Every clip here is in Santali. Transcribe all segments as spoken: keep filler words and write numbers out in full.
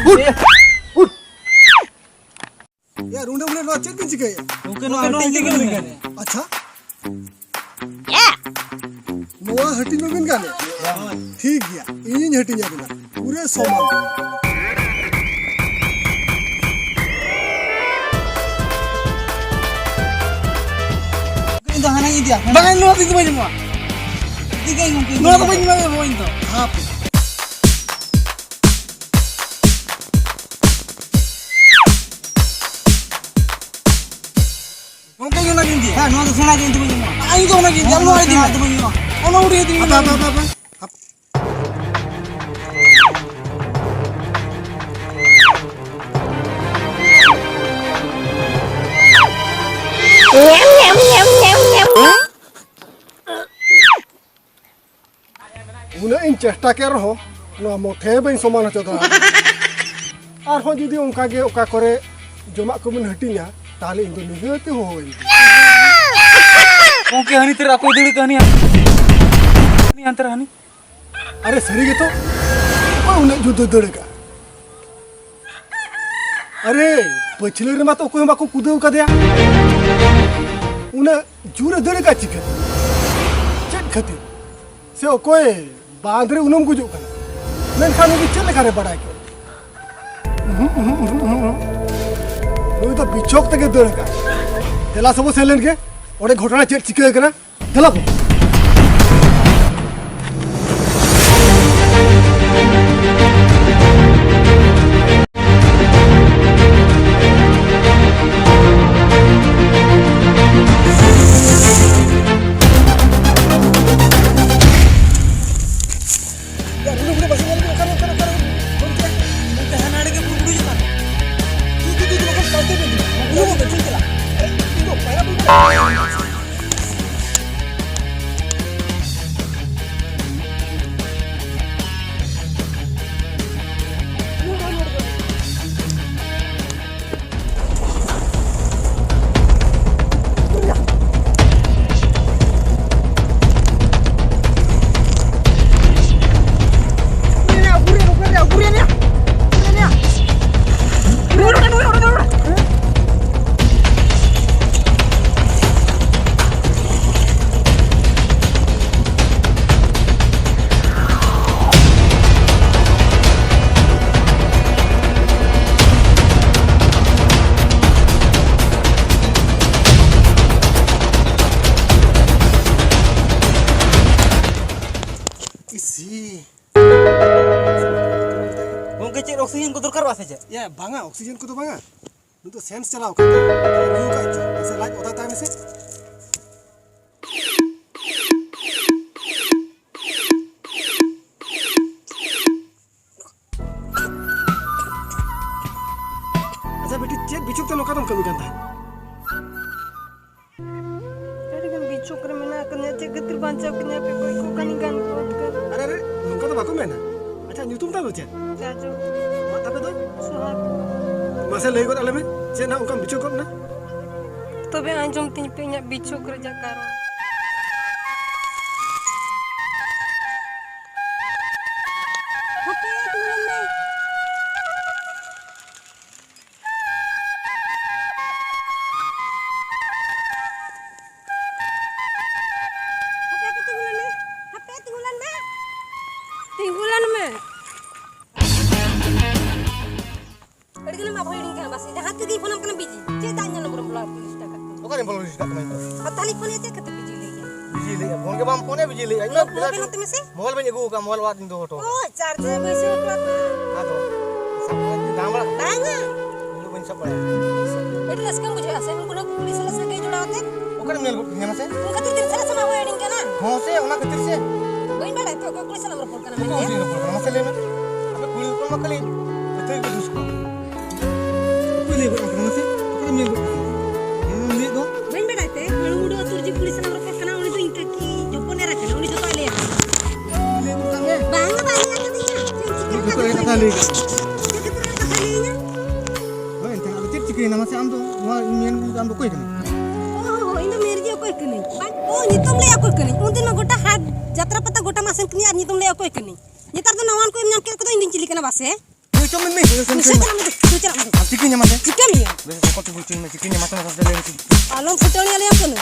ᱩᱴ! ᱩᱴ! ᱭᱟ, ᱨᱩᱸᱰᱟᱹ ᱢᱩᱸᱰᱟᱹ, ᱱᱚᱣᱟ ᱪᱮᱫ ᱵᱤᱱ ᱪᱤᱠᱟᱹᱭᱮᱫᱼᱟ? ᱜᱚᱢᱠᱮ, ᱱᱚᱣᱟ ᱦᱟᱹᱴᱤᱧ ᱜᱮ ᱵᱟᱹᱧ ᱜᱟᱱᱮᱫ᱾ ᱟᱪᱪᱷᱟ᱾ ᱱᱚᱣᱟ ᱦᱟᱹᱴᱤᱧ ᱵᱟᱹᱵᱤᱱ ᱜᱟᱱᱮᱫ? ᱴᱷᱤᱠ ᱜᱮᱭᱟ, ᱤᱧᱤᱧ ᱦᱟᱹᱴᱤᱧ ᱟᱹᱵᱤᱱᱟ ᱯᱩᱨᱟᱹ ᱥᱚᱢᱟᱱ᱾ ᱤᱧ ᱫᱚ ᱦᱟᱱᱟᱧ ᱤᱫᱤᱭᱟ᱾ ᱵᱟᱝ, ᱱᱚᱣᱟ ᱫᱚ ᱤᱧ ᱫᱚ ᱵᱟᱹᱧ ᱮᱢᱚᱜᱼᱟ᱾ ᱤᱫᱤ ᱜᱮ ᱜᱚᱢᱠᱮ, ᱱᱚᱣᱟ ᱫᱚ ᱵᱟᱹᱧ ᱮᱢᱚᱜᱼᱟ ᱤᱧ ᱫᱚ᱾ ᱦᱟᱯᱮ᱾ ᱜᱚᱢᱠᱮ, ᱤᱧ ᱚᱱᱟ ᱜᱤᱧ ᱤᱫᱤᱭᱟ᱾ ᱦᱮᱸ, ᱱᱚᱣᱟ ᱫᱚ ᱥᱮᱬᱟ ᱜᱮ, ᱤᱧ ᱫᱚ ᱵᱟᱹᱧ ᱮᱢᱚᱜᱼᱟ᱾ ᱟᱨ ᱤᱧ ᱫᱚ ᱚᱱᱟ ᱜᱤᱧ ᱤᱫᱤᱭᱟ, ᱱᱚᱣᱟ ᱫᱚ ᱥᱮᱬᱟ ᱜᱮ, ᱤᱧ ᱫᱚ ᱵᱟᱹᱧ ᱮᱢᱚᱜᱼᱟ᱾ ᱚᱱᱟ ᱦᱩᱰᱤᱧ ᱦᱩᱰᱤᱧ ᱦᱟᱯᱮ, ᱦᱟᱯᱮ, ᱦᱟᱯᱮ, ᱦᱟᱯᱮ᱾ ᱩᱱᱟᱹᱜ ᱤᱧ ᱪᱮᱥᱴᱟ ᱠᱮᱫ ᱨᱮᱦᱚᱸ, ᱱᱚᱣᱟ ᱢᱚᱴᱷᱮ ᱵᱟᱹᱧ ᱥᱚᱢᱟᱱ ᱦᱚᱪᱚ ᱫᱟᱲᱮᱭᱟᱜᱼᱟ᱾ ᱟᱨᱦᱚᱸ ᱡᱩᱫᱤ ᱚᱱᱠᱟ ᱜᱮ ᱚᱠᱟ ᱠᱚᱨᱮ ᱡᱚᱢᱟᱜ ᱠᱚᱵᱤᱱ ᱦᱟᱹᱴᱤᱧᱟ, ᱛᱟᱦᱞᱮ ᱤᱧ ᱫᱚ ᱱᱤᱦᱟᱹᱛ ᱦᱚᱦᱚᱣᱟᱹᱧ ᱵᱤᱱ᱾ ᱜᱚᱢᱠᱮ, ᱦᱟᱹᱱᱤ ᱛᱮᱨᱮ ᱚᱠᱚᱭ ᱫᱟᱹᱲ ᱠᱟᱜ ᱦᱟᱹᱱᱤ? ᱦᱟᱹᱱᱤ ᱦᱟᱱᱛᱮ ᱨᱮ ᱦᱟᱹᱱᱤ᱾ ᱟᱨᱮ, ᱥᱟᱹᱨᱤ ᱜᱮᱛᱚ, ᱚᱠᱚᱭ ᱩᱱᱟᱹᱜ ᱡᱳᱨ ᱫᱚᱭ ᱫᱟᱹᱲ ᱠᱟᱜᱼᱟ? ᱟᱨᱮ, ᱯᱟᱹᱪᱷᱞᱟᱹ ᱨᱮᱢᱟ ᱛᱚ ᱚᱠᱚᱭ ᱦᱚᱸ ᱵᱟᱠᱚ ᱠᱩᱫᱟᱹᱣ ᱠᱟᱫᱮᱭᱟ᱾ ᱩᱱᱟᱹᱜ ᱡᱳᱨᱮ ᱫᱟᱹᱲ ᱠᱟᱜᱼᱟ ᱪᱤᱠᱟᱹᱛᱮ? ᱪᱮᱫ ᱠᱷᱟᱹᱛᱤᱨ? ᱥᱮ ᱚᱠᱚᱭ ᱵᱟᱸᱫᱷ ᱨᱮ ᱩᱱᱩᱢ ᱜᱩᱡᱩᱜ ᱠᱟᱱᱟ? ᱢᱮᱱᱠᱷᱟᱱ ᱩᱱᱤ ᱪᱮᱫ ᱞᱮᱠᱟᱨᱮ ᱵᱟᱲᱟᱭ ᱠᱮᱫᱟ? ᱩᱦᱩᱸ, ᱩᱦᱩᱸ, ᱩᱦᱩᱸ, ᱩᱦᱩᱸ᱾ ᱱᱩᱭ ᱫᱚ ᱵᱤᱪᱷᱚᱠ ᱛᱮᱜᱮ ᱫᱟᱹᱲ ᱠᱟᱜᱼᱟ᱾ ᱫᱮᱞᱟ ᱥᱮᱵᱚ ᱥᱮᱱ ᱞᱮᱱ ᱜᱮ, ᱚᱸᱰᱮ ᱜᱷᱚᱴᱚᱱᱟ ᱪᱮᱫ ᱪᱤᱠᱟᱹ ᱟᱠᱟᱱᱟ? ᱫᱮᱞᱟ ᱵᱚ᱾ ᱭᱟ, ᱨᱩᱸᱰᱟᱹ, ᱨᱩᱸᱰᱟᱹ, ᱵᱟᱥᱮ ᱧᱮᱞ ᱢᱮ, ᱚᱠᱟᱨᱮ, ᱚᱠᱟᱨᱮ, ᱚᱠᱟᱨᱮ? ᱜᱚᱢᱠᱮ, ᱦᱟᱱᱟ ᱟᱲᱮ ᱜᱮ ᱵᱩᱰ ᱵᱩᱰᱩᱡ ᱟᱠᱟᱱ᱾ ᱫᱩ, ᱫᱩ, ᱫᱩ, ᱫᱩ, ᱵᱟᱠᱷᱟᱱ ᱯᱟᱞᱴᱮ ᱢᱮ, ᱫᱩ᱾ ᱩᱭᱩ ᱜᱚᱢᱠᱮ, ᱴᱷᱤᱠ ᱜᱮᱭᱟ᱾ ᱤᱧ ᱫᱚ ᱯᱟᱭᱨᱟ ᱵᱟᱹᱧ ᱵᱟᱲᱟᱭᱟ᱾ ᱥᱤ ᱜᱚᱝᱠᱮ, ᱪᱮᱫ ᱚᱠᱥᱤᱡᱮᱱ ᱠᱚ ᱫᱚᱨᱠᱟᱨᱚᱜᱼᱟ ᱥᱮ ᱪᱮᱫ? ᱭᱟ, ᱵᱟᱝᱟ, ᱚᱠᱥᱤᱡᱮᱱ ᱠᱚᱫᱚ ᱵᱟᱝᱟ᱾ ᱱᱩᱭ ᱫᱚ ᱥᱮᱱᱥ ᱪᱟᱞᱟᱣ ᱠᱟᱱ ᱛᱟᱭᱟ᱾ ᱧᱩ ᱠᱟᱜ ᱪᱚ᱾ ᱢᱟᱥᱮ ᱞᱟᱡ ᱚᱫᱟ ᱛᱟᱭ ᱢᱮᱥᱮ᱾ ᱟᱪᱪᱷᱟ ᱵᱤᱴᱤ, ᱪᱮᱫ ᱵᱤᱪᱩᱠ ᱛᱮ ᱱᱚᱝᱠᱟ ᱫᱚᱢ ᱠᱟᱹᱢᱤ ᱠᱟᱱ ᱛᱟᱦᱮᱸᱫ? ᱟᱹᱰᱤ ᱜᱟᱱ ᱵᱤᱪᱩᱠ ᱨᱮ ᱢᱮᱱᱟᱜ ᱟᱠᱟᱫᱤᱧᱟ᱾ ᱪᱮᱫ ᱠᱷᱟᱹᱛᱤᱨ ᱵᱟᱧᱪᱟᱣ ᱠᱤᱧᱟ ᱯᱮ? ᱜᱚᱡ ᱠᱚ ᱠᱟᱹᱱᱤᱧ ᱜᱟᱱ ᱠᱚ ᱩᱫᱽᱜᱟᱹᱨ᱾ ᱟᱨᱮ, ᱟᱨᱮ, ᱱᱚᱝᱠᱟ ᱫᱚ ᱵᱟᱠᱚ ᱢᱮᱱᱟ᱾ ᱟᱪᱪᱷᱟ, ᱧᱩᱛᱩᱢ ᱛᱟᱢ ᱫᱚ ᱪᱮᱫ? ᱪᱟᱪᱳ᱾ ᱟᱨ ᱟᱯᱮ ᱫᱚ? ᱥᱚᱦᱟᱜ᱾ ᱢᱟᱥᱮ ᱞᱟᱹᱭ ᱜᱚᱫ ᱟᱞᱮ ᱢᱮ, ᱪᱮᱫ ᱱᱟᱜ ᱚᱱᱠᱟᱢ ᱵᱤᱪᱩᱠ ᱜᱚᱫ ᱮᱱᱟ? ᱛᱚᱵᱮ ᱟᱸᱡᱚᱢ ᱛᱤᱧ ᱯᱮ ᱤᱧᱟᱹᱜ ᱵᱤᱪᱩᱠ ᱨᱮᱭᱟᱜ ᱠᱟᱨᱚᱱ᱾ ᱦᱟᱯᱮ, ᱛᱤᱸᱜᱩ ᱞᱮᱱ ᱢᱮ᱾ ᱦᱟᱯᱮ, ᱦᱟᱯᱮ, ᱛᱤᱸᱜᱩ ᱞᱮᱱ ᱢᱮ᱾ ᱦᱟᱯᱮ, ᱛᱤᱸᱜᱩ ᱞᱮᱱ ᱢᱮ᱾ ᱛᱤᱸᱜᱩ ᱞᱮᱱ ᱢᱮ᱾ ᱟᱹᱰᱤ ᱜᱟᱱᱮᱢ ᱟᱵᱷᱚᱭᱮᱰᱤᱧ ᱠᱟᱱᱟ ᱵᱟᱥᱮ? ᱡᱟᱦᱟᱸ ᱛᱤᱨᱮᱜᱮᱧ ᱯᱷᱳᱱᱟᱢ ᱠᱟᱱᱟ ᱵᱤᱡᱤ᱾ ᱪᱮᱫ ᱫᱟᱜ ᱧᱩ ᱱᱚᱢᱵᱚᱨᱮᱢ ᱵᱞᱚᱠ ᱨᱮᱡᱤᱥᱴᱟᱨ ᱠᱟᱜ ᱠᱟᱱᱟ? ᱚᱠᱟᱨᱮᱢ ᱵᱞᱚᱠ ᱨᱮᱡᱤᱥᱴᱟᱨ ᱠᱟᱜ ᱠᱟᱱᱟ ᱤᱧ ᱫᱚ? ᱟᱨ ᱛᱟᱦᱞᱮ ᱯᱷᱳᱱ ᱭᱟ ᱪᱮᱫ ᱠᱷᱟᱹᱛᱤᱨ ᱵᱤᱡᱤ ᱞᱟᱹᱭ ᱠᱮᱫᱟ? ᱵᱤᱡᱤ ᱞᱟᱹᱭᱮᱫᱼᱟ, ᱯᱷᱳᱱ ᱜᱮ ᱵᱟᱢ ᱯᱷᱳᱱᱮᱫ, ᱵᱤᱡᱤ ᱞᱟᱹᱭᱮᱫᱼᱟ᱾ ᱤᱧ ᱫᱚ ᱵᱞᱚᱠ, ᱵᱞᱚᱠ ᱯᱮ ᱱᱚᱛᱮ ᱢᱮᱥᱮ᱾ ᱢᱳᱵᱟᱭᱤᱞ ᱵᱟᱹᱧ ᱟᱹᱜᱩ ᱟᱠᱟᱫᱼᱟ, ᱢᱳᱵᱟᱭᱤᱞ ᱚᱲᱟᱜ ᱨᱤᱧ ᱫᱚᱦᱚ ᱦᱚᱴᱚ ᱟᱠᱟᱫᱼᱟ᱾ ᱚ, ᱪᱟᱨᱡᱽ ᱨᱮ ᱵᱟᱹᱭᱥᱟᱹᱣ ᱦᱚᱴᱚ ᱠᱟᱜ ᱢᱮ᱾ ᱟᱫᱚ ᱥᱟᱵ ᱠᱟᱜ ᱢᱮ, ᱫᱟᱢ ᱵᱟᱲᱟ᱾ ᱵᱟᱝᱟ᱾ ᱤᱧ ᱫᱚ ᱵᱟᱹᱧ ᱥᱟᱵ ᱵᱟᱲᱟᱭᱟ᱾ ᱟᱹᱰᱤ ᱨᱟᱹᱥᱠᱟᱹᱢ ᱵᱩᱡᱷᱟᱹᱣᱟ ᱥᱮ, ᱩᱱᱠᱩ ᱱᱩᱠᱩ ᱠᱩᱲᱤ ᱥᱟᱞᱟᱜ ᱥᱟᱹᱜᱟᱹᱭ ᱡᱚᱲᱟᱣ ᱛᱮ? ᱚᱠᱟᱨᱮᱢ ᱧᱮᱞ ᱜᱚᱫ ᱠᱤᱧᱟ ᱢᱟᱥᱮ? ᱚᱱᱟ ᱠᱷᱟᱹᱛᱤᱨ ᱛᱮ ᱥᱟᱞᱟᱜ ᱥᱟᱢᱟᱝ ᱦᱩᱭ ᱟᱹᱰᱤᱧ ᱠᱟᱱᱟ᱾ ᱦᱚᱸ ᱥᱮ, ᱚᱱᱟ ᱠᱷᱟᱹᱛᱤᱨ ᱥᱮ᱾ ᱵᱟᱹᱧ ᱵᱟᱲᱟᱭ ᱛᱚ, ᱚᱠᱚᱭ ᱠᱩᱲᱤ ᱥᱟᱞᱟᱜ ᱮᱢ ᱨᱚᱯᱚᱲ ᱠᱟᱱᱟ ᱚᱠᱚᱭ ᱢᱮᱱᱛᱮ? ᱠᱩᱲᱤ ᱨᱚᱯᱚᱲ ᱠᱟᱱᱟ? ᱢᱟᱥᱮ ᱞᱟᱹᱭ ᱢᱮ᱾ ᱟᱯᱮ ᱠᱩᱲᱤ ᱦᱚᱯᱚᱱ ᱢᱟ ᱠᱷᱟᱹᱞᱤ ᱠᱟᱹᱴᱤᱡ ᱜᱮ ᱫᱩᱥ ᱠᱚ᱾ ᱚᱠᱚᱭ ᱞᱟᱹᱭ ᱜᱚᱫ ᱟᱢ ᱠᱟᱱᱟ ᱢᱟᱥᱮ? ᱚᱠᱚᱭᱮᱢ ᱞᱟᱹᱭ ᱜᱚᱫ ᱠᱟᱱᱟ? ᱟᱢᱮᱢ ᱞᱟᱹᱭᱮᱫ ᱫᱚ? ᱵᱟᱹᱧ ᱵᱟᱲᱟᱭ ᱛᱮ, ᱦᱟᱹᱲᱩ ᱢᱩᱰᱩ ᱟᱹᱛᱩ ᱨᱮ ᱡᱮ ᱠᱩᱲᱤ ᱥᱟᱞᱟᱜ ᱨᱚᱯᱚᱲ ᱠᱟᱱᱟ, ᱩᱱᱤ ᱫᱚ ᱤᱧ ᱠᱟᱹᱠᱤ ᱦᱚᱯᱚᱱ ᱮᱨᱟ ᱠᱟᱱᱟ, ᱩᱱᱤ ᱡᱚᱛᱚᱣᱟᱜ ᱞᱟᱹᱭᱟ᱾ ᱞᱟᱹᱭ ᱜᱚᱫ ᱠᱟᱜ ᱢᱮ᱾ ᱵᱟᱝᱟ, ᱵᱟᱝ ᱞᱟᱹᱭ ᱠᱟᱫᱤᱧᱟ᱾ ᱪᱮᱫ ᱮᱢ ᱪᱤᱠᱟᱹ ᱡᱚᱛᱚ ᱠᱟᱛᱷᱟ ᱞᱟᱹᱭ ᱠᱟᱫᱟ᱾ ᱪᱮᱫ ᱠᱷᱟᱹᱛᱤᱨ ᱮᱢ ᱠᱟᱛᱷᱟ ᱞᱟᱹᱭᱟᱹᱧᱟ? ᱦᱳᱭ, ᱮᱱᱠᱷᱟᱱ ᱟᱫᱚ ᱪᱮᱫ ᱪᱤᱠᱟᱹᱭᱮᱱᱟ ᱢᱟᱥᱮ? ᱟᱢ ᱫᱚ ᱱᱚᱣᱟ ᱤᱧ ᱢᱮᱱ ᱟᱢ ᱫᱚ ᱚᱠᱚᱭ ᱠᱟᱱᱟᱢ? ᱚ, ᱦᱚ, ᱦᱚ, ᱤᱧ ᱫᱚ ᱢᱮᱨᱡᱤ ᱚᱠᱚᱭ ᱠᱟᱹᱱᱟᱹᱧ? ᱵᱟᱝ, ᱚ, ᱧᱩᱛᱩᱢ ᱞᱟᱹᱭᱟ ᱚᱠᱚᱭ ᱠᱟᱹᱱᱟᱹᱧ? ᱩᱱᱫᱤᱱ ᱢᱟ ᱜᱚᱴᱟ ᱦᱟᱴ, ᱡᱟᱛᱨᱟ ᱯᱟᱛᱟ ᱜᱚᱴᱟ ᱢᱟ ᱥᱮᱱ ᱠᱟᱹᱱᱟᱹᱧ ᱟᱨ ᱧᱩᱛᱩᱢ ᱞᱟᱹᱭᱟ ᱚᱠᱚᱭ ᱠᱟᱹᱱᱟᱹᱧ? ᱱᱮᱛᱟᱨ ᱫᱚ ᱱᱟᱣᱟᱱ ᱠᱚ ᱮᱢ ᱧᱟᱢ ᱠᱮᱫ ᱠᱚᱫᱚ ᱤᱧ ᱫᱩᱧ ᱪᱤᱞᱤ ᱠᱟᱱᱟ ᱵᱟᱥᱮ? ᱱᱩᱭ ᱪᱚᱢ ᱢᱮ, ᱱᱩᱭ ᱪᱚᱢ ᱱᱩᱭ ᱢᱮ᱾ ᱪᱟᱞᱟᱜ ᱢᱮ, ᱱᱩᱭ ᱪᱟᱞᱟᱜ ᱢᱮ᱾ ᱟᱨ ᱪᱤᱠᱟᱹᱧ ᱧᱟᱢᱟ ᱥᱮ? ᱪᱤᱠᱟᱹᱢ ᱧᱟᱢᱟ? ᱵᱮᱥ, ᱚᱠᱚᱭ ᱪᱚ ᱱᱩᱭ ᱪᱚᱢ ᱢᱮ, ᱪᱤᱠᱟᱹᱧ ᱧᱟᱢᱟ ᱥᱮ ᱢᱟᱥᱮ ᱞᱟᱹᱭ ᱢᱮ ᱥᱮ? ᱟᱞᱚᱢ ᱯᱷᱩᱴᱟᱹᱣ ᱧᱮᱞᱮᱭᱟᱢ ᱠᱟᱹᱱᱟᱹᱧ᱾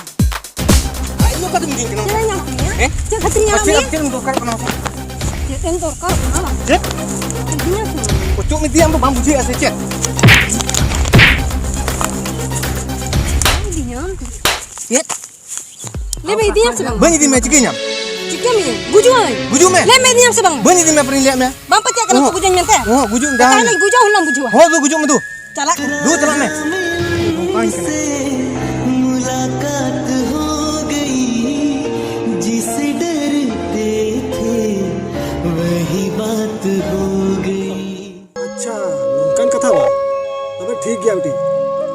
ᱟᱡ ᱫᱚ ᱚᱠᱟ ᱛᱮᱢ ᱤᱫᱤᱧ ᱠᱟᱱᱟ? ᱪᱮᱫ ᱮᱢ ᱧᱟᱢ ᱠᱮᱫᱤᱧᱟ? ᱦᱮᱸ? ᱪᱮᱫ ᱠᱷᱟᱹᱛᱤᱨ ᱧᱟᱢ ᱟᱨ ᱪᱮᱫ, ᱢᱮᱭᱟ? ᱪᱮᱫ ᱮᱢ ᱫᱚᱨᱠᱟᱨᱚᱜ ᱠᱟᱱᱟ ᱢᱟᱥᱮ? ᱪᱮᱫ ᱮᱢ ᱫᱚᱨᱠᱟᱨᱚᱜ ᱠᱟᱱᱟ ᱢᱟᱥᱮ? ᱪᱮᱫ? ᱤᱫᱤᱧᱟ ᱥᱮ? ᱚᱪᱚᱜ ᱢᱮ ᱤᱫᱤᱭᱟ, ᱟᱢ ᱫᱚ ᱵᱟᱢ ᱵᱩᱡᱷᱟᱹᱣᱮᱫᱼᱟ ᱥᱮ ᱪᱮᱫ? ᱤᱫᱤᱧᱟᱢ? ᱪᱮᱫ? ᱞᱟᱹᱭ ᱢᱮ, ᱤᱫᱤᱭᱟᱢ ᱥᱮ ᱵᱟᱝ? ᱵᱟᱹᱧ ᱤᱫᱤ ᱢᱮᱭᱟ, ᱪᱤᱠᱟᱹᱧᱟᱢ? ᱪᱤᱠᱟᱹ ᱜᱩᱡᱩᱜ ᱟᱹᱧ᱾ ᱜᱩᱡᱩᱜ ᱢᱮ᱾ ᱞᱟᱹᱭ ᱢᱮ ᱤᱫᱤᱧᱟᱢ ᱥᱮ ᱵᱟᱝ? ᱵᱟᱹᱧ ᱤᱫᱤ ᱢᱮᱭᱟ, ᱯᱟᱨᱤᱧ ᱞᱟᱹᱭᱟᱫ ᱢᱮᱭᱟ᱾ ᱵᱟᱢ ᱯᱟᱹᱛᱭᱟᱹᱜ ᱠᱟᱱᱟ ᱛᱚ ᱚᱦᱚᱸ᱾ ᱜᱩᱡᱩᱜ ᱟᱹᱧ ᱢᱮᱱᱛᱮ? ᱚᱦᱚᱸ, ᱜᱩᱡᱩᱜ ᱟᱹᱧ ᱛᱟᱦᱞᱮ ᱡᱟᱦᱟᱸ᱾ ᱜᱩᱡᱩᱜ ᱟᱹᱧ ᱦᱩᱱᱟᱹᱝ ᱵᱩᱡᱷᱟᱹᱣᱟ᱾ ᱦᱚᱸ, ᱫᱩ ᱜᱩᱡᱩᱜ ᱢᱮ ᱫᱩ᱾ ᱪᱟᱞᱟᱜ ᱠᱟᱱᱟ᱾ ᱫᱩ, ᱪᱟᱞᱟᱜ ᱢᱮ᱾ ᱱᱚᱝᱠᱟᱧ ᱠᱟᱱᱟ᱾ मुलाकात हो गई, जिस डरते थे, वही बात हो गई। ᱟᱪᱪᱷᱟ, ᱱᱚᱝᱠᱟᱱ ᱠᱟᱛᱷᱟ ᱵᱟᱝ? ᱛᱚᱵᱮ ᱴᱷᱤᱠ ᱜᱮᱭᱟ ᱵᱤᱴᱤ,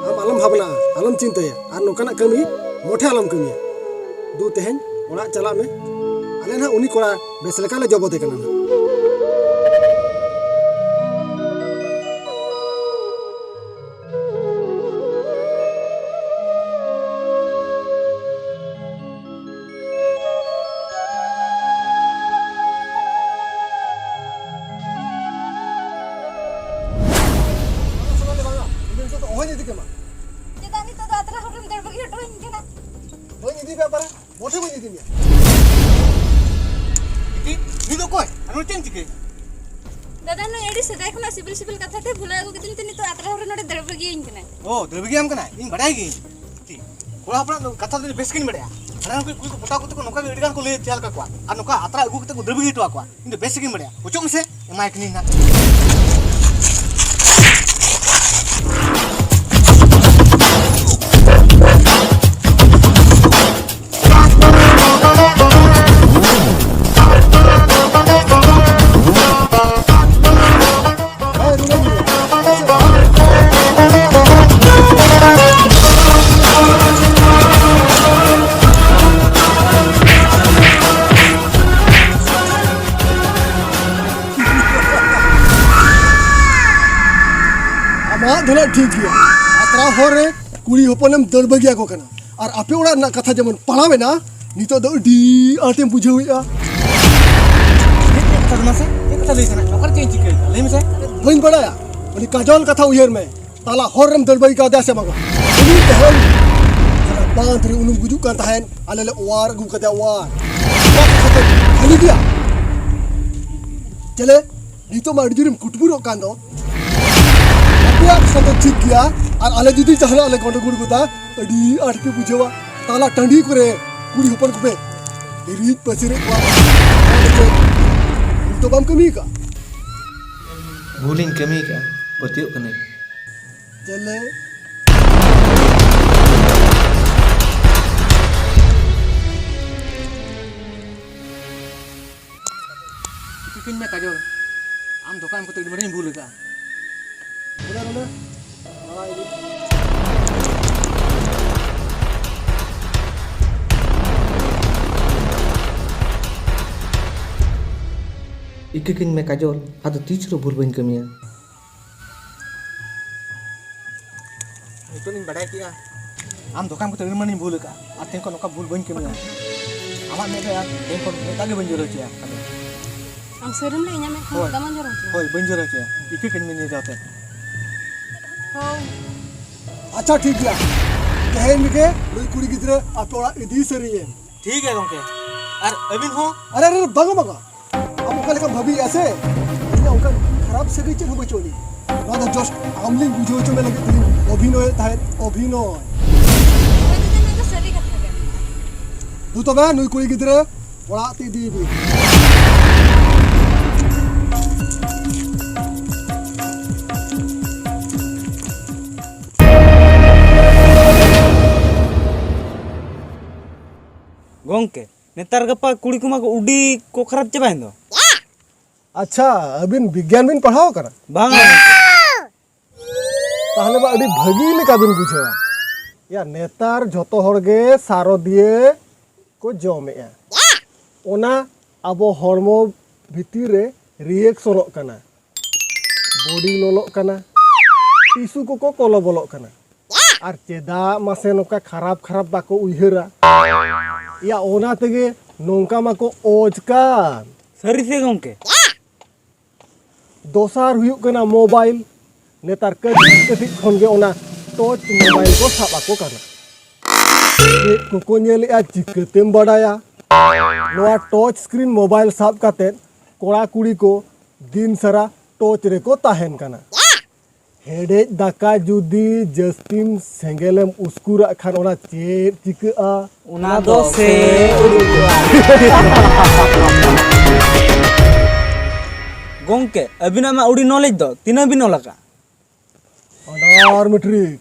ᱟᱢ ᱟᱞᱚᱢ ᱵᱷᱟᱵᱽᱱᱟᱜᱼᱟ, ᱟᱞᱚᱢ ᱪᱤᱱᱛᱟᱹᱭᱟ, ᱟᱨ ᱱᱚᱝᱠᱟᱱᱟᱜ ᱠᱟᱹᱢᱤ ᱢᱚᱴᱷᱮ ᱟᱞᱚᱢ ᱠᱟᱹᱢᱤᱭᱟ᱾ ᱫᱩ, ᱛᱮᱦᱮᱧ ᱚᱲᱟᱜ ᱪᱟᱞᱟᱜ ᱢᱮ, ᱟᱞᱮ ᱱᱟᱦᱟᱜ ᱩᱱᱤ ᱠᱚᱲᱟ ᱵᱮᱥ ᱞᱮᱠᱟ ᱞᱮ ᱡᱚᱵᱚᱫᱮ ᱠᱟᱱᱟ ᱱᱟᱦᱟᱜ᱾ ᱚᱦᱚᱧ ᱤᱫᱤ ᱠᱮᱢᱟ᱾ ᱪᱮᱫᱟᱜ ᱱᱤᱛᱚᱜ ᱫᱚ ᱟᱛᱨᱟ ᱦᱚᱨ ᱨᱮᱢ ᱫᱟᱹᱲ ᱵᱟᱹᱜᱤ ᱦᱚᱴᱚ ᱟᱹᱧ ᱠᱟᱱᱟ? ᱵᱟᱹᱧ ᱤᱫᱤ ᱯᱮᱭᱟ ᱯᱟᱨᱟ, ᱢᱚᱴᱷᱮ ᱵᱟᱹᱧ ᱤᱫᱤ ᱢᱮᱭᱟ᱾ ᱤᱫᱤ? ᱱᱩᱭ ᱫᱚ ᱚᱠᱚᱭ? ᱟᱨ ᱱᱩᱭ ᱪᱮᱫ ᱮᱢ ᱪᱤᱠᱟᱹᱭᱮᱫᱟ? ᱫᱟᱫᱟ, ᱱᱩᱭ ᱟᱹᱰᱤ ᱥᱮᱫᱟᱭ ᱠᱷᱚᱱᱟᱜ ᱥᱤᱵᱤᱞ ᱥᱤᱵᱤᱞ ᱠᱟᱛᱷᱟ ᱛᱮ ᱵᱷᱩᱞᱟᱹᱣ ᱟᱹᱜᱩ ᱠᱤᱫᱤᱧ ᱛᱮ ᱱᱤᱛᱚᱜ ᱟᱛᱨᱟ ᱦᱚᱨ ᱨᱮ ᱱᱚᱰᱮ ᱫᱟᱹᱲ ᱵᱟᱹᱜᱤᱭᱟᱹᱧ ᱠᱟᱱᱟᱭ᱾ ᱚ, ᱫᱟᱹᱲ ᱵᱟᱹᱜᱤᱭᱟᱢ ᱠᱟᱱᱟᱭ? ᱤᱧ ᱵᱟᱰᱟᱭ ᱜᱤᱭᱟᱹᱧ᱾ ᱠᱚᱲᱟ ᱦᱚᱯᱚᱱᱟᱜ ᱠᱟᱛᱷᱟ ᱫᱚ ᱵᱮᱥ ᱜᱤᱧ ᱵᱟᱲᱟᱭᱟ᱾ ᱦᱟᱱᱟ ᱠᱚ ᱠᱩᱲᱤ ᱠᱚ ᱯᱚᱴᱟᱣ ᱠᱟᱛᱮ ᱠᱚ ᱱᱚᱝᱠᱟ ᱜᱮ ᱟᱹᱰᱤ ᱜᱟᱱ ᱠᱚ ᱞᱟᱹᱭ ᱪᱟᱞ ᱠᱟᱠᱚᱣᱟ᱾ ᱟᱨ ᱱᱚᱝᱠᱟ ᱟᱛᱨᱟ ᱟᱹᱜᱩ ᱠᱟᱛᱮ ᱠᱚ ᱫᱟᱹᱲ ᱵᱟᱹᱜᱤ ᱦᱚᱴᱚ ᱟᱠᱚᱣᱟ᱾ ᱤᱧ ᱫᱚ ᱵᱮᱥ ᱜᱤᱧ ᱵᱟᱲᱟᱭᱟ᱾ ᱚᱪᱚᱜ ᱢᱮᱥᱮ, ᱮᱢᱟᱭ ᱠᱟᱹᱱᱟᱹᱧ ᱱᱟᱜ᱾ ᱟᱢᱟᱜ ᱫᱚ ᱱᱟᱜ ᱴᱷᱤᱠ ᱜᱮᱭᱟ, ᱟᱛᱨᱟ ᱦᱚᱨ ᱨᱮ ᱠᱩᱲᱤ ᱦᱚᱯᱚᱱᱮᱢ ᱫᱟᱹᱲ ᱵᱟᱹᱜᱤᱭᱟᱠᱚ ᱠᱟᱱᱟ, ᱟᱨ ᱟᱯᱮ ᱚᱲᱟᱜ ᱨᱮᱱᱟᱜ ᱠᱟᱛᱷᱟ ᱡᱮᱢᱚᱱ ᱯᱟᱲᱟᱣ ᱮᱱᱟ, ᱱᱤᱛᱚᱜ ᱫᱚ ᱟᱹᱰᱤ ᱟᱸᱴᱮᱢ ᱵᱩᱡᱷᱟᱹᱣᱮᱫᱼᱟ᱾ ᱪᱮᱫ ᱠᱟᱛᱷᱟ ᱠᱟᱱᱟ ᱥᱮ? ᱪᱮᱫ ᱠᱟᱛᱷᱟ ᱞᱟᱹᱭ ᱥᱟᱱᱟᱭᱮᱫ ᱢᱮᱭᱟ? ᱚᱠᱟᱨᱮ ᱪᱮᱫ ᱤᱧ ᱪᱤᱠᱟᱹᱭᱮᱫᱟ? ᱞᱟᱹᱭ ᱢᱮᱥᱮ᱾ ᱵᱟᱹᱧ ᱵᱟᱲᱟᱭᱟ, ᱩᱱᱤ ᱠᱟᱡᱚᱞ ᱠᱟᱛᱷᱟ ᱩᱭᱦᱟᱹᱨ ᱢᱮ᱾ ᱛᱟᱞᱟ ᱦᱚᱨ ᱨᱮᱢ ᱫᱟᱹᱲ ᱵᱟᱹᱜᱤ ᱠᱟᱣᱫᱮᱭᱟ ᱥᱮ ᱵᱟᱝᱟ? ᱩᱱᱤ ᱛᱮᱦᱮᱧ ᱚᱱᱟ ᱵᱟᱸᱫᱷ ᱨᱮ ᱩᱱᱩᱢ ᱜᱩᱡᱩᱜ ᱠᱟᱱ ᱛᱟᱦᱮᱸᱫ, ᱟᱞᱮ ᱞᱮ ᱚᱣᱟᱨ ᱟᱹᱜᱩ ᱠᱟᱫᱮᱭᱟ, ᱚᱣᱟᱨ᱾ ᱚᱣᱟᱨ ᱠᱟᱛᱮ ᱠᱷᱟᱹᱞᱤ ᱜᱮᱭᱟ᱾ ᱪᱮᱞᱮ, ᱱᱤᱛᱚᱜ ᱢᱟ ᱟᱹᱰᱤ ᱡᱳᱨᱮᱢ ᱠᱩᱴᱢᱩᱨᱚᱜ ᱠᱟᱱ ᱫᱚ᱾ ᱟᱯᱮᱭᱟᱜ ᱥᱟᱛᱮ ᱴᱷᱤᱠ ᱜᱮᱭᱟ, ᱟᱨ ᱟᱞᱮ ᱡᱩᱫᱤ ᱡᱟᱦᱟᱱᱟᱜ ᱞᱮ ᱜᱚᱸᱰᱜᱳᱲ ᱜᱚᱫᱟ, ᱟᱹᱰᱤ ᱟᱸᱴ ᱯᱮ ᱵᱩᱡᱷᱟᱹᱣᱟ᱾ ᱛᱟᱞᱟ ᱴᱟᱺᱰᱤ ᱠᱚᱨᱮ ᱠᱩᱲᱤ ᱦᱚᱯᱚᱱ ᱠᱚᱯᱮ ᱨᱤᱡ ᱯᱟᱹᱥᱤᱨᱮᱫ ᱠᱚᱣᱟ᱾ ᱵᱷᱩᱞ ᱫᱚ ᱵᱟᱢ ᱠᱟᱹᱢᱤ ᱟᱠᱟᱫ? ᱵᱷᱩᱞᱤᱧ ᱠᱟᱹᱢᱤ ᱟᱠᱟᱫᱼᱟ, ᱯᱟᱹᱛᱭᱟᱹᱜ ᱠᱟᱹᱱᱟᱹᱧ᱾ ᱪᱮᱫ ᱞᱮ? ᱴᱷᱤᱠᱟᱹᱧ ᱢᱮ ᱠᱟᱡᱚᱞ, ᱟᱢ ᱫᱷᱳᱠᱟ ᱮᱢ ᱠᱟᱛᱮ ᱟᱹᱰᱤ ᱢᱟᱨᱟᱝ ᱤᱧ ᱵᱷᱩᱞ ᱟᱠᱟᱫᱼᱟ᱾ ᱵᱚᱞᱮ, ᱵᱚᱞᱮ᱾ ᱤᱠᱟᱹ ᱠᱟᱹᱧ ᱢᱮ ᱠᱟᱡᱚᱞ, ᱟᱫᱚ ᱛᱤᱥ ᱨᱮ ᱵᱷᱩᱞ ᱵᱟᱹᱧ ᱠᱟᱹᱢᱤᱭᱟ᱾ ᱱᱤᱛᱚᱜ ᱤᱧ ᱵᱟᱰᱟᱭ ᱠᱮᱜᱼᱟ, ᱟᱢ ᱫᱷᱳᱠᱟ ᱮᱢ ᱠᱟᱛᱮ ᱟᱹᱰᱤ ᱢᱟᱨᱟᱝ ᱤᱧ ᱵᱷᱩᱞ ᱟᱠᱟᱫᱼᱟ, ᱟᱨ ᱛᱮᱦᱮᱧ ᱠᱷᱚᱱ ᱱᱚᱝᱠᱟ ᱵᱷᱩᱞ ᱵᱟᱹᱧ ᱠᱟᱹᱢᱤᱭᱟ᱾ ᱟᱢᱟᱜ ᱢᱮᱫ ᱨᱮ ᱟᱨ ᱛᱮᱦᱮᱧ ᱠᱷᱚᱱ ᱢᱤᱫ ᱫᱷᱟᱣ ᱜᱮ ᱵᱟᱹᱧ ᱡᱚᱨᱚ ᱦᱚᱪᱚᱭᱟ᱾ ᱟᱢ ᱥᱟᱹᱨᱤᱢ ᱞᱟᱹᱭ ᱤᱧᱟ? ᱢᱮᱫ ᱠᱷᱚᱱ ᱦᱳᱭ᱾ ᱫᱟᱜ ᱵᱟᱝ ᱡᱚᱨᱚ ᱦᱚᱪᱚᱭᱟ? ᱦᱳᱭ, ᱵᱟᱹᱧ ᱡᱚᱨᱚ ᱦᱚᱪᱚᱭᱟ᱾ ᱤᱠᱟᱹ ᱠᱟᱹᱧ ᱢᱮ ᱱᱤᱭᱟᱹ ᱫᱷᱟᱣ ᱛᱮ᱾ ᱦᱳᱭ᱾ ᱟᱪᱪᱷᱟ, ᱴᱷᱤᱠ ᱜᱮᱭᱟ, ᱛᱮᱦᱮᱧ ᱨᱮᱜᱮ ᱱᱩᱭ ᱠᱩᱲᱤ ᱜᱤᱫᱽᱨᱟᱹ ᱟᱯᱮ ᱚᱲᱟᱜ ᱤᱫᱤ ᱥᱟᱹᱨᱤᱭᱮᱢ᱾ ᱴᱷᱤᱠ ᱜᱮᱭᱟ ᱜᱚᱝᱠᱮ, ᱟᱨ ᱟᱹᱵᱤᱱ ᱦᱚᱸ᱾ ᱟᱨᱮ, ᱟᱨᱮ, ᱵᱟᱝᱟ, ᱵᱟᱝᱟ, ᱟᱢ ᱚᱠᱟ ᱞᱮᱠᱟᱢ ᱵᱷᱟᱹᱵᱤᱭᱮᱫᱼᱟ ᱥᱮ, ᱤᱧᱟᱹᱜ ᱚᱱᱠᱟᱱ ᱠᱷᱟᱨᱟᱯ ᱥᱟᱹᱜᱟᱹᱭ ᱪᱮᱫ ᱦᱚᱸ ᱵᱟᱹᱪᱩᱜ ᱟᱹᱱᱤᱡ᱾ ᱱᱚᱣᱟ ᱫᱚ just ᱟᱢ ᱞᱤᱧ ᱵᱩᱡᱷᱟᱹᱣ ᱦᱚᱪᱚ ᱢᱮ ᱞᱟᱹᱜᱤᱫ ᱛᱮᱞᱤᱧ ᱚᱵᱷᱤᱱᱚᱭᱮᱫ ᱛᱟᱦᱮᱸᱫ, ᱚᱵᱷᱤᱱᱚᱭ᱾ ᱦᱳᱭ ᱫᱟᱫᱟ, ᱱᱚᱣᱟ ᱫᱚ ᱥᱟᱹᱨᱤ ᱠᱟᱛᱷᱟ ᱜᱮ᱾ ᱫᱩ ᱛᱚᱵᱮ ᱱᱩᱭ ᱠᱩᱲᱤ ᱜᱤᱫᱽᱨᱟᱹ ᱚᱲᱟᱜ ᱛᱮ ᱤᱫᱤᱭᱮ ᱵᱤᱱ᱾ ᱜᱚᱝᱠᱮ, ᱱᱮᱛᱟᱨ ᱜᱟᱯᱟ ᱠᱩᱲᱤ ᱠᱚᱢᱟ ᱠᱚ ᱩᱰᱤ ᱠᱚ ᱠᱷᱟᱨᱟᱯ ᱪᱟᱵᱟᱭᱮᱱ ᱫᱚ᱾ ᱟᱪᱪᱷᱟ, ᱟᱹᱵᱤᱱ ᱵᱤᱜᱽᱜᱟᱱ ᱵᱤᱱ ᱯᱟᱲᱦᱟᱣ ᱟᱠᱟᱱᱟ? ᱵᱟᱝ᱾ ᱛᱟᱦᱚᱞᱮ ᱢᱟ ᱟᱹᱰᱤ ᱵᱷᱟᱹᱜᱤ ᱞᱮᱠᱟ ᱵᱤᱱ ᱵᱩᱡᱷᱟᱹᱣᱟ᱾ ᱭᱟ, ᱱᱮᱛᱟᱨ ᱡᱷᱚᱛᱚ ᱦᱚᱲ ᱜᱮ ᱥᱟᱨᱚ ᱫᱤᱭᱮ ᱠᱚ ᱡᱚᱢᱮᱜᱼᱟ᱾ ᱚᱱᱟ ᱟᱵᱚ ᱦᱚᱲᱢᱚ ᱵᱷᱤᱛᱤᱨ ᱨᱮ ᱨᱤᱭᱮᱠᱥᱚᱱᱚᱜ ᱠᱟᱱᱟ, ᱵᱚᱰᱤ ᱞᱚᱞᱚᱜ ᱠᱟᱱᱟ, ᱴᱤᱥᱩ ᱠᱚᱠᱚ ᱠᱚᱞᱚ ᱵᱚᱞᱚᱜ ᱠᱟᱱᱟ᱾ ᱟᱨ ᱪᱮᱫᱟᱜ ᱢᱟᱥᱮ ᱱᱚᱝᱠᱟ ᱠᱷᱟᱨᱟᱯ ᱠᱷᱟᱨᱟᱯ ᱵᱟᱠᱚ ᱩᱭᱦᱟᱹᱨᱟ? ᱭᱟ, ᱚᱱᱟ ᱛᱮᱜᱮ ᱱᱚᱝᱠᱟ ᱢᱟᱠᱚ ᱚᱡᱽ ᱠᱟᱱ᱾ ᱥᱟᱹᱨᱤ ᱥᱮ ᱜᱚᱝᱠᱮ? ᱫᱚᱥᱟᱨ ᱦᱩᱭᱩᱜ ᱠᱟᱱᱟ ᱢᱳᱵᱟᱭᱤᱞ᱾ ᱱᱮᱛᱟᱨ ᱠᱟᱹᱴᱤᱡ ᱠᱟᱹᱴᱤᱡ ᱠᱷᱚᱱ ᱜᱮ ᱚᱱᱟ ᱴᱚᱪ ᱢᱳᱵᱟᱭᱤᱞ ᱠᱚ ᱥᱟᱵ ᱟᱠᱚ ᱠᱟᱱᱟ᱾ ᱪᱮᱫ ᱠᱚᱠᱚ ᱧᱮᱞᱮᱜᱼᱟ, ᱪᱤᱠᱟᱹᱛᱮᱢ ᱵᱟᱰᱟᱭᱟ? ᱱᱚᱣᱟ ᱴᱚᱪ ᱥᱠᱨᱤᱱ ᱢᱳᱵᱟᱭᱤᱞ ᱥᱟᱵ ᱠᱟᱛᱮᱫ ᱠᱚᱲᱟ ᱠᱩᱲᱤ ᱠᱚ ᱫᱤᱱ ᱥᱟᱨᱟ ᱴᱚᱪ ᱨᱮᱠᱚ ᱛᱟᱦᱮᱱ ᱠᱟᱱᱟ᱾ ᱦᱮᱰᱮᱡ ᱫᱟᱠᱟ ᱡᱩᱫᱤ ᱡᱟᱹᱥᱛᱤᱢ ᱥᱮᱸᱜᱮᱞᱮᱢ ᱩᱥᱠᱩᱨᱟᱜ ᱠᱷᱟᱱ ᱚᱱᱟ ᱪᱮᱫ ᱪᱤᱠᱟᱹᱜᱼᱟ? ᱚᱱᱟ ᱫᱚ ᱥᱮ ᱩᱰᱩᱠᱚᱜᱼᱟ᱾ ᱜᱚᱝᱠᱮ, ᱟᱹᱵᱤᱱᱟᱜ ᱢᱟ ᱟᱹᱰᱤ ᱱᱚᱞᱮᱡᱽ ᱫᱚ, ᱛᱤᱱᱟᱹᱜ ᱵᱤᱱ ᱚᱞ ᱟᱠᱟᱫ? Under matric.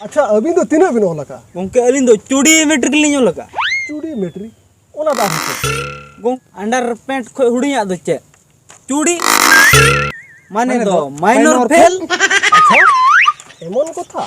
ᱟᱪᱪᱷᱟ, ᱟᱹᱵᱤᱱ ᱫᱚ ᱛᱤᱱᱟᱹᱜ ᱵᱤᱱ ᱚᱞ ᱟᱠᱟᱫ? ᱜᱚᱝᱠᱮ, ᱟᱹᱞᱤᱧ ᱫᱚ ᱪᱩᱲᱤ ᱢᱮᱴᱨᱤᱠ ᱞᱤᱧ ᱚᱞ ᱟᱠᱟᱫ᱾ ᱪᱩᱲᱤ ᱢᱮᱴᱨᱤᱠ? ᱚᱱᱟ ᱫᱚ ᱟᱨᱦᱚᱸ ᱪᱮᱫ? ᱜᱚᱝ ᱟᱱᱰᱟᱨ ᱯᱮᱱᱴ ᱠᱷᱚᱱ ᱦᱩᱰᱤᱧᱟᱜ ᱫᱚ ᱪᱮᱫ? ᱪᱩᱲᱤ᱾ ᱢᱟᱱᱮ ᱫᱚ ᱢᱟᱭᱱᱚᱨ ᱯᱷᱮᱞ᱾ ᱟᱪᱪᱷᱟ, ᱮᱢᱚᱱ ᱠᱟᱛᱷᱟ?